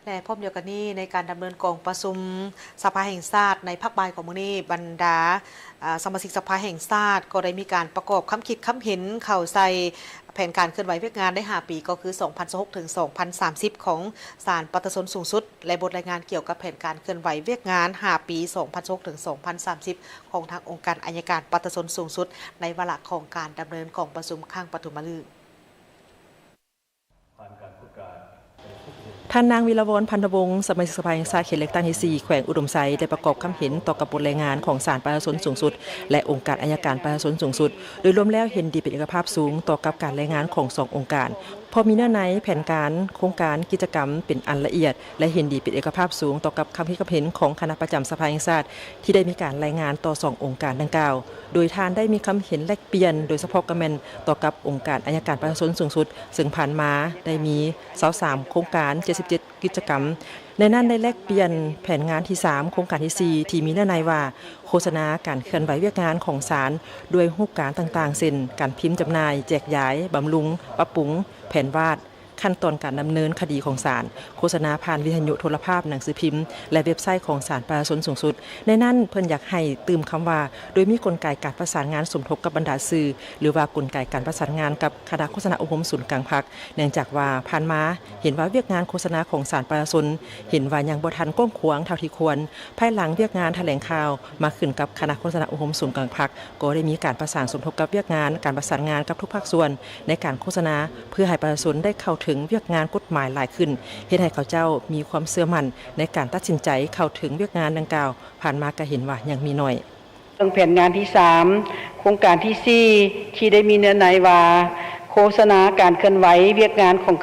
ແລະ ພ້ອມດຽວກັນນີ້ ໃນການດຳເນີນກອງປະຊຸມສະພາແຫ່ງຊາດໃນພາກບ່າຍຂອງມື້ນີ້ ບັນດາ ອາ ສະມາຊິກສະພາແຫ່ງຊາດກໍໄດ້ມີການປະກອບຄຳຄິດຄຳເຫັນເຂົ້າໃສ່ແຜນການເຄື່ອນໄຫວວຽກງານໃນຫ້າປີ ກໍຄື ສອງພັນຊາວຫົກ ເຖິງ ສອງພັນສາມສິບ ຂອງສານປະຊາຊົນສູງສຸດ ແລະ ບົດລາຍງານກ່ຽວກັບແຜນການເຄື່ອນໄຫວວຽກງານຫ້າປີ ສອງພັນຊາວຫົກ ເຖິງ ສອງພັນສາມສິບ ຂອງທາງອົງການອັຍການປະຊາຊົນສູງສຸດ ໃນວາລະຂອງການດຳເນີນກອງປະຊຸມຄັ້ງປະຖົມມະລຶກ. ທ່ານນາງ ວິລະວອນ ພັນທະວົງ ສະມາຊິກສະພາແຫ່ງຊາດເຂດເລືອກຕັ້ງທີສີ່ ແຂວງອຸດົມໄຊ ໄດ້ປະກອບຄຳເຫັນຕໍ່ກັບບົດລາຍງານຂອງສານປະຊາຊົນສູງສຸດ ແລະ ອົງການອັຍການປະຊາຊົນສູງສຸດ ໂດຍລວມແລ້ວເຫັນດີເປັນເອກະພາບສູງຕໍ່ກັບການລາຍງານຂອງສອງອົງການ ເພາະມີເນື້ອໃນແຜນການ, ໂຄງການ, ກິດຈະກຳເປັນອັນລະອຽດ ແລະ ເຫັນດີເປັນເອກະພາບສູງຕໍ່ກັບຄຳຄິດຄຳເຫັນຂອງຄະນະປະຈຳສະພາແຫ່ງຊາດ ທີ່ໄດ້ມີການລາຍງານຕໍ່ສອງອົງການດັ່ງກ່າວ. ໂດຍທ່ານໄດ້ມີຄຳເຫັນແລກປ່ຽນ ໂດຍສະເພາະກໍແມ່ນຕໍ່ກັບອົງການອັຍການປະຊາຊົນສູງສຸດ ເຊິ່ງຜ່ານມາໄດ້ມີຊາວສາມໂຄງການ ເຈັດສິບເຈັດກິດຈະກຳ ໃນນັ້ນໄດ້ແລກປ່ຽນແຜນງານທີສາມ ໂຄງການທີສີ່ ທີ່ມີເນື້ອໃນວ່າ ໂຄສະນາການເຄື່ອນໄຫວວຽກງານຂອງສານດ້ວຍຮູບການຕ່າງໆ ເຊັ່ນ ການພິມຈຳໜ່າຍ, ແຈກຢາຍ, ບຳລຸງ, ປັບປຸງ, ແຜນວາດ, ຂັ້ນຕອນການດຳເນີນຄະດີຂອງສານ, ໂຄສະນາຜ່ານວິທະຍຸ, ໂທລະພາບ, ໜັງສືພິມ ແລະ ເວັບໄຊຂອງສານປະຊາຊົນສູງສຸດ. ໃນນັ້ນເພິ່ນຢາກໃຫ້ຕື່ມຄຳວ່າ ໂດຍມີກົນໄກການປະສານງານສົມທົບກັບບັນດາສື່ ຫຼືວ່າກົນໄກການປະສານງານກັບຄະນະໂຄສະນາອົບຮົມສູນກາງພັກ ເນື່ອງຈາກວ່າຜ່ານມາເຫັນວ່າວຽກງານໂຄສະນາຂອງສານປະຊາຊົນ ເຫັນວ່າຍັງບໍ່ທັນກວ້າງຂວາງເທົ່າທີ່ຄວນ. ພາຍຫຼັງວຽກງານຖະແຫຼງຂ່າວມາຂຶ້ນກັບຄະນະໂຄສະນາອົບຮົມສູນກາງພັກ ກໍໄດ້ມີການປະສານສົມທົບກັບວຽກງານການປະສານງານກັບທຸກພາກສ່ວນໃນການໂຄສະນາ ເພື່ອໃຫ້ປະຊາຊົນໄດ້ເຂົ້າເຖິງວຽກງານກົດໝາຍຫຼາຍຂຶ້ນ, ເຮັດໃຫ້ເຂົາເຈົ້າມີຄວາມເຊື່ອໝັ້ນໃນການຕັດສິນໃຈເຂົ້າເຖິງວຽກງານດັ່ງກ່າວ. ຜ່ານມາກໍເຫັນວ່າຍັງມີໜ້ອຍ. ເລື່ອງແຜນງານທີສາມ ໂຄງການທີສີ່ ທີ່ໄດ້ມີເນື້ອໃນວ່າ ໂຄສະນາການເຄື່ອນໄຫວວຽກງານຂອງ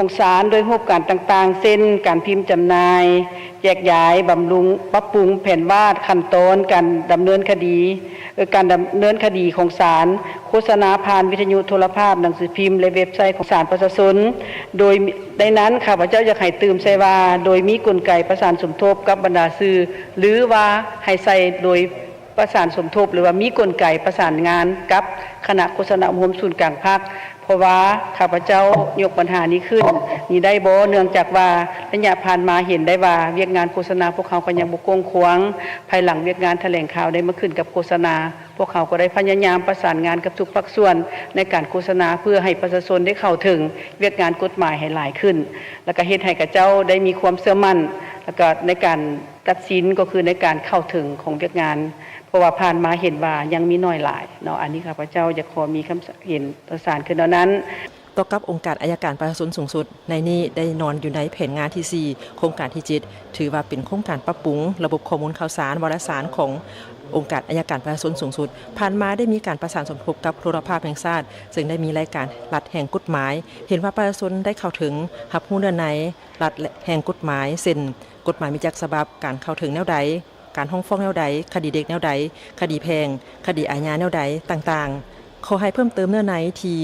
ຂອງສານໂດຍຮູບການຕ່າງໆ ເຊັ່ນ ການພິມຈຳໜ່າຍ, ແຈກຢາຍ, ບຳລຸງ, ປັບປຸງແຜນວາດ, ຂັ້ນຕອນການດຳເນີນຄະດີ, ເອີ ການດຳເນີນຄະດີຂອງສານ, ໂຄສະນາຜ່ານວິທະຍຸ, ໂທລະພາບ, ໜັງສືພິມ ແລະ ເວັບໄຊຂອງສານປະຊາຊົນ. ໂດຍໃນນັ້ນ ຂ້າພະເຈົ້າຢາກໃຫ້ຕື່ມໃສ່ວ່າ ໂດຍມີກົນໄກປະສານສົມທົບກັບບັນດາສື່ ຫຼືວ່າໃຫ້ໃສ່ໂດຍ ປະສານສົມທົບ ຫຼືວ່າມີກົນໄກປະສານງານກັບຄະນະໂຄສະນາອົບຮົມສູນກາງພັກ ເພາະວ່າຂ້າພະເຈົ້າຍົກບັນຫານີ້ຂຶ້ນນີ້ໄດ້ບໍ່ ເນື່ອງຈາກວ່າໄລຍະຜ່ານມາເຫັນໄດ້ວ່າວຽກງານໂຄສະນາພວກເຮົາກໍຍັງບໍ່ກວ້າງຂວາງ. ພາຍຫຼັງວຽກງານຖະແຫຼງຂ່າວໄດ້ມາຂຶ້ນກັບໂຄສະນາ ພວກເຮົາກໍໄດ້ພະຍາຍາມປະສານງານກັບທຸກພາກສ່ວນໃນການໂຄສະນາ ເພື່ອໃຫ້ປະຊາຊົນໄດ້ເຂົ້າເຖິງວຽກງານກົດໝາຍໃຫ້ຫຼາຍຂຶ້ນ ແລ້ວກໍເຮັດໃຫ້ເຂົາເຈົ້າໄດ້ມີຄວາມເຊື່ອໝັ້ນ ແລ້ວກໍໃນການ ຕັດສິນກໍຄືໃນການເຂົ້າເຖິງຂອງວຽກງານ ເພາະວ່າຜ່ານມາເຫັນວ່າຍັງມີໜ້ອຍຫຼາຍເນາະ. ອັນນີ້ຂ້າພະເຈົ້າຢາກຂໍມີຄຳເຫັນປະສານຄືແນວນັ້ນ. ຕໍ່ກັບອົງການອັຍການປະຊາຊົນສູງສຸດ ໃນນີ້ໄດ້ນອນຢູ່ໃນແຜນງານທີສີ່ ໂຄງການທີເຈັດ ຖືວ່າເປັນໂຄງການປັບປຸງລະບົບຂໍ້ມູນຂ່າວສານວາລະສານຂອງອົງການອັຍການປະຊາຊົນສູງສຸດ. ຜ່ານມາໄດ້ມີການປະສານສົມທົບກັບໂທລະພາບແຫ່ງຊາດ ເຊິ່ງໄດ້ມີລາຍການລັດແຫ່ງກົດໝາຍ ເຫັນວ່າປະຊາຊົນໄດ້ເຂົ້າເຖິງ ຮັບຮູ້ເນື້ອໃນ ລັດແຫ່ງກົດໝາຍ ເຊັ່ນ ກົດໝາຍມີຈັກສະບັບ, ການເຂົ້າເຖິງແນວໃດ, ການຮ້ອງຟ້ອງແນວໃດ, ຄະດີເດັກແນວໃດ, ຄະດີແພ່ງ, ຄະດີອາຍາແນວໃດຕ່າງໆ. ຂໍໃຫ້ເພີ່ມເຕີມເນື້ອໃນທີ່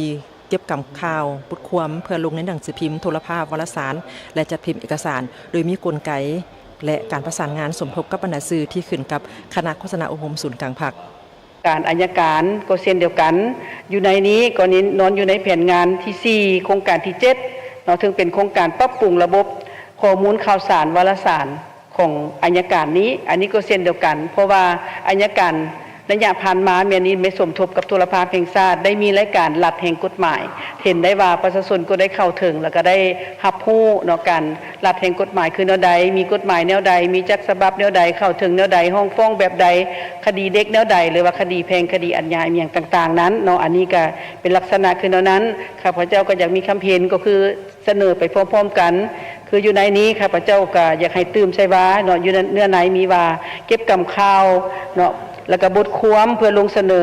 ເກັບກຳຂ່າວ, ບົດຄວາມ ເພື່ອລົງໃນໜັງສືພິມ, ໂທລະພາບ, ວາລະສານ ແລະ ຈັດພິມເອກະສານ ໂດຍມີກົນໄກ ແລະ ການປະສານງານສົມທົບກັບບັນດາສື່ທີ່ຂຶ້ນກັບຄະນະໂຄສະນາອົບຮົມສູນກາງພັກ. ການອັຍການກໍເຊັ່ນດຽວກັນ ຢູ່ໃນນີ້ກໍນອນຢູ່ໃນແຜນງານທີສີ່ ໂຄງການທີເຈັດເນາະ ເຊິ່ງເປັນໂຄງການປັບປຸງລະບົບຂໍ້ມູນຂ່າວສານວາລະສານຂອງອັຍການນີ້. ອັນນີ້ກໍເຊັ່ນດຽວກັນ ເພາະວ່າອັຍການໄລຍະຜ່ານມາແມ່ນນີ້ໄດ້ສົມທົບກັບໂທລະພາບແຫ່ງຊາດ ໄດ້ມີລາຍການລັດແຫ່ງກົດໝາຍ ເຫັນໄດ້ວ່າປະຊາຊົນກໍໄດ້ເຂົ້າເຖິງ ແລ້ວກໍໄດ້ຮັບຮູ້ເນາະ ການ ລັດແຫ່ງກົດໝາຍຄືແນວໃດ, ມີກົດໝາຍແນວໃດ, ມີຈັກສະບັບແນວໃດ, ເຂົ້າເຖິງແນວໃດ, ຮ້ອງຟ້ອງແບບໃດ, ຄະດີເດັກແນວໃດ ຫຼືວ່າຄະດີແພ່ງ, ຄະດີອາຍາ ອີ່ຫຍັງຕ່າງໆນັ້ນເນາະ. ອັນນີ້ກະເປັນລັກສະນະຄືແນວນັ້ນ. ຂ້າພະເຈົ້າກໍຢາກມີຄຳເຫັນ ກໍຄືສະເໜີໄປພ້ອມໆກັນ ຄືຢູ່ໃນນີ້ ຂ້າພະເຈົ້າກໍຢາກໃຫ້ຕື່ມໃສ່ວ່າເນາະ ຢູ່ເນື້ອໃນມີວ່າ ເກັບກຳຂ່າວເນາະ ແລ້ວກໍບົດຄວາມເພື່ອລົງສະເໜີ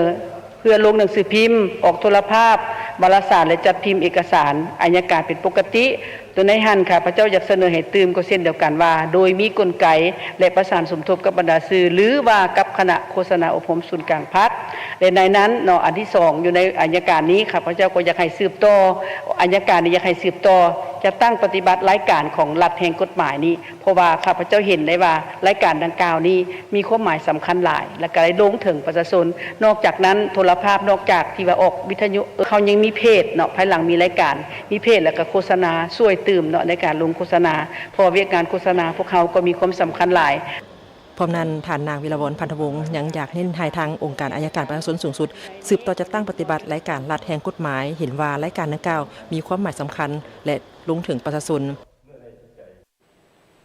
ເພື່ອລົງໜັງສືພິມ, ອອກໂທລະພາບ, ວາລະສານ ແລະ ຈັດພິມເອກະສານອັຍການເປັນປົກກະຕິ. ໂຕໃນຫັ້ນ ຂ້າພະເຈົ້າຢາກສະເໜີໃຫ້ຕື່ມກໍເຊັ່ນດຽວກັນວ່າ ໂດຍມີກົນໄກ ແລະ ປະສານສົມທົບກັບບັນດາສື່ ຫຼືວ່າກັບຄະນະໂຄສະນາອົບຮົມສູນກາງພັກ. ແລະ ໃນນັ້ນເນາະ ອັນທີສອງ ຢູ່ໃນອັຍການນີ້ ຂ້າພະເຈົ້າກໍຢາກໃຫ້ສືບຕໍ່ ອັຍການນີ້ຢາກໃຫ້ສືບຕໍ່ ຈັດຕັ້ງປະຕິບັດລາຍການຂອງລັດແຫ່ງກົດໝາຍນີ້ ເພາະວ່າຂ້າພະເຈົ້າເຫັນໄດ້ວ່າລາຍການດັ່ງກ່າວນີ້ມີຄວາມໝາຍສຳຄັນຫຼາຍ ແລະກະໄດ້ລົງເຖິງປະຊາຊົນ. ນອກຈາກນັ້ນ ໂທລະພາບ ນອກຈາກທີ່ວ່າອອກວິທະຍຸ ເຮົາຍັງມີເພຈເນາະ ພາຍຫຼັງມີລາຍການ ມີເພຈ ແລະກະໂຄສະນາຊ່ວຍຕື່ມເນາະ ໃນການລົງໂຄສະນາ ເພາະວ່າວຽກງານໂຄສະນາພວກເຮົາກໍມີຄວາມສຳຄັນຫຼາຍ. ພ້ອມນັ້ນ ທ່ານນາງ ວິລະວອນ ພັນທະວົງ ຍັງຢາກເນັ້ນໃຫ້ທາງອົງການໄອຍະການປະຊາຊົນສູງສຸດ ສືບຕໍ່ຈັດຕັ້ງປະຕິບັດລາຍການລັດແຫ່ງກົດໝາຍ ເຫັນວ່າລາຍການດັ່ງກ່າວມີຄວາມໝາຍສຳຄັນ ແລະລົງເຖິງປະຊາຊົນ.